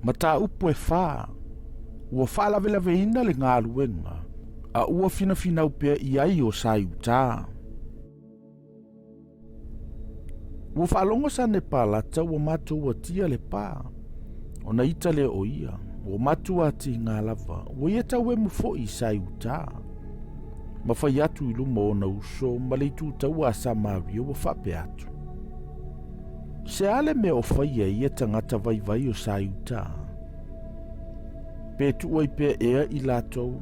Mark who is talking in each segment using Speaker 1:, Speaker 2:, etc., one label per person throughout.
Speaker 1: Mataupu e fa, ua faalavelaveina le galuega, a ua finafinau pea i ai o sa i uta. Ua faalogo Sanepalata ua matou atia le pa, ona ita lea o ia, ua matua tiga lava, ua ia tauemu foi i sa i uta. Ma fai atu i luma o ona uso ma le itu taua a Samaria ua faapea atu. Se a le mea o faia e ia tagata vaivai o sa i uta? Pe tuu ai pea ea i latou?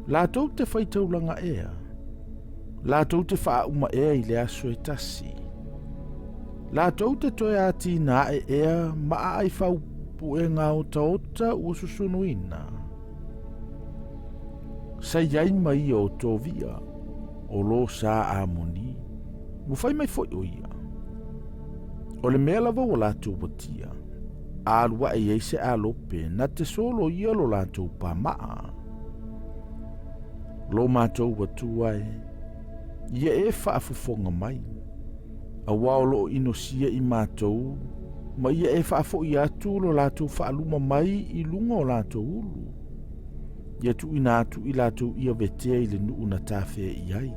Speaker 1: Latou te fai taulaga ea? Latou te faauma ea i le aso e tasi? Latou te toe atina ae ea ma aai faupuega otaota ua susunuina? Sa i ai ma ia o Tovia, o lo sa Amoni, ua fai mai foi o ia. O le mea lava ua latou watia, a alu ae i ai se alope, na te solo ia lo latou pamaa. Lo matou Atua e, ia e faafofoga mai, auā o loo inosia i matou, ma ia e faafoi atu lo latou faaluma mai i luga o latou ulu. Ia tuuina atu i latou ia vetea i le nuu na tafea i ai.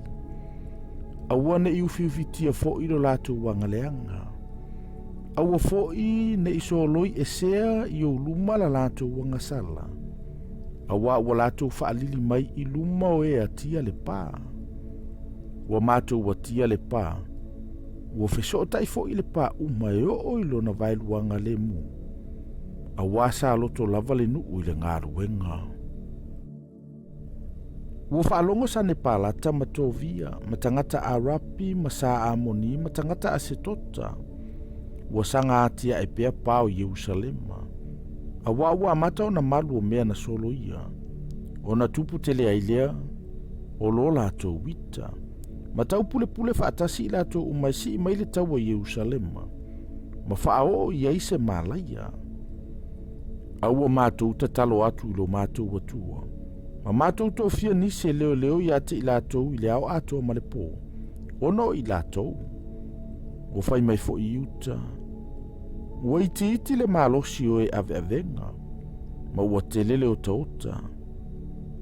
Speaker 1: Aua ne i ufiufitia foi lo latou agaleaga. Aua foi ne i soloi esea i ou luma la latou agasala. Auā ua latou faalili mai i luma o e atia le pa. Ua matou atia le pa, ua fesootai foi le pa uma e oo i lona vaeluaga lemu, auā sa loto lava le nuu i le galuega. Ua faalogo Sanepalata ma Tovia, ma tagata Arapi ma sa Amoni ma tagata Asetota, ua saga atiae pea pa o Ierusalema, auā ua amata ona malu o mea na soloia, ona tupu tele ai lea o lo latou ita, ma taupulepule faatasi i latou uma e sii mai le taua i Ierusalema, ma faaoo i ai se malaia. A ua matou tatalo atu i lo matou Atua, ma matou tofia nisi e leoleo ia te i latou i le ao atoa ma le pō, ona o i latou. Ua fai mai foi i uta, ua itiiti le malosi o e aveavega, ma ua tele le otaota,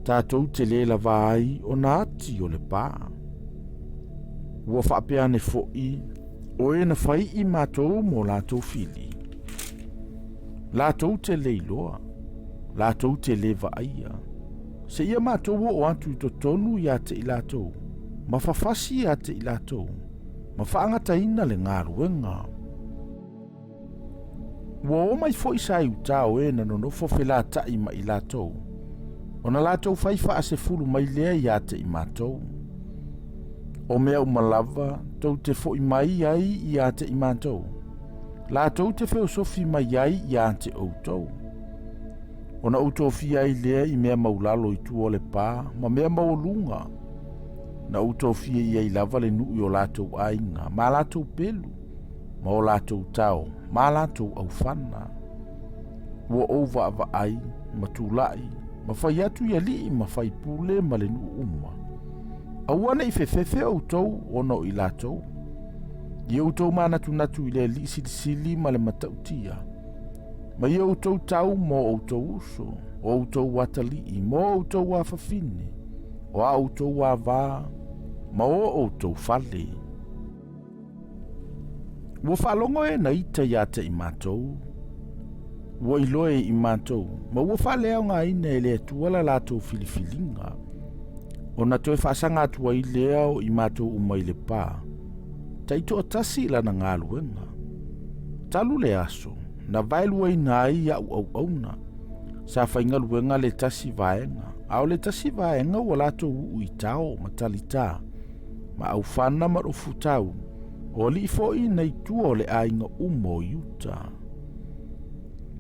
Speaker 1: tatou te le lava ai ona ati o le pa. Ua faapea ane foi, o e na fai i matou mo latou fili. Latou te le iloa, latou te le vaaia. Seia matou oo atu i totonu ia te i latou, ma fafasi ia te i latou, ma faagataina le galuega. Ua o mai foi sa i uta o e na nonofo felataʻi ma i latou, ona latou fai faasefulu mai lea ia te i matou. O mea uma lava tou te foi mai ai ia te i matou, latou te feosofi mai ai ia te outou. Ona ou tofia ai lea i mea maulalo i tua o le pa ma mea maualuga, na ou tofia i ai lava le nuu i o latou aiga ma latou pelu, ma o latou tao, ma latou aufana. Ua ou vaavaai ma tulai, ma fai atu i alii ma faipule ma le nuu uma. Aua ne i fefefe outou ona o i latou. Ia outou manatunatu i le alii silisili ma le matautia. Ma ia outou tau mo outou uso, o outou atalii, mo outou afafine, o a outou avā, ma o outou fale. Ua faalogo e na ita ia te i matou, ua iloa e i matou, ma ua faaleaogaina e le Atua la latou filifiliga, ona toe faasaga atu ai lea o i matou uma i le pa, taitoatasi i lana galuega. Talu le aso, na vaeluaina ai au auauna, sa faigaluega le tasi vaega, a o le tasi vaega ua latou uu i tao ma talitā, ma aufana ma lofutau, o alii foi na i tua o le aiga uma o Iuta.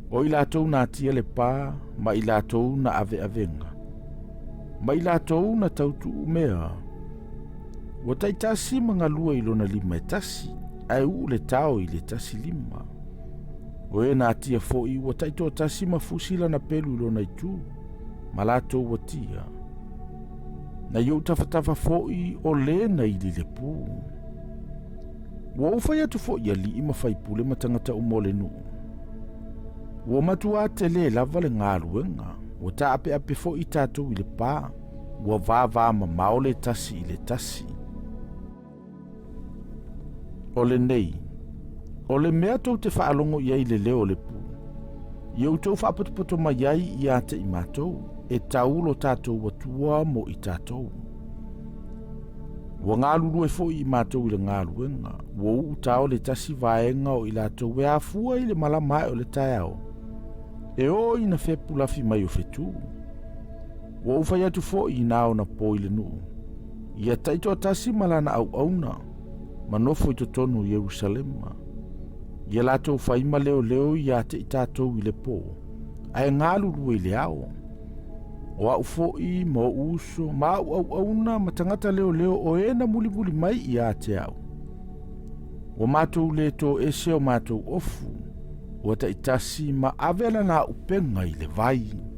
Speaker 1: O i latou na atia le pa, ma i latou na aveavega, ma i latou na tautuu mea. Ua taitasi ma galue i lona lima e tasi, ae uu le tao i le tasi lima. O e na atia foi ua taitoatasi ma fusi lana pelu i lona itu, ma latou atia. Na i ou tafatafa foi o le na ili le pū. Ua ou fai atu foi i alii ma faipule ma tagata uma o le nuu. Ua matuā telē lava le galuega, ua taapeape foi tatou i le pā, ua vavamamao le tasi i le tasi. O lenei, o le mea tou te faalogo i ai i le leo o le pū, ia outou faapotopoto mai ai ia te i matou, e tau lo tatou Atua mo i tatou. Ua galulue foi i matou i le galuega, ua uu tao le tasi vaega o i latou e afua i le malama ae o le taeao, e oo ina fepulafi mai o fetū. Ua ou fai atu foi i na ona po i le nuu, ia taitoatasi ma lana auauna, ma nofo i totonu o Ierusalema. Ia latou fai ma leoleo ia te i tatou i le pō, ae galulue i le ao. O au foi ma ou uso ma au auauna ma tagata leoleo o e na mulimuli mai ia te au. Ua matou le toese o matou ofu, ua taitasi ma ave lana auupega i le vai.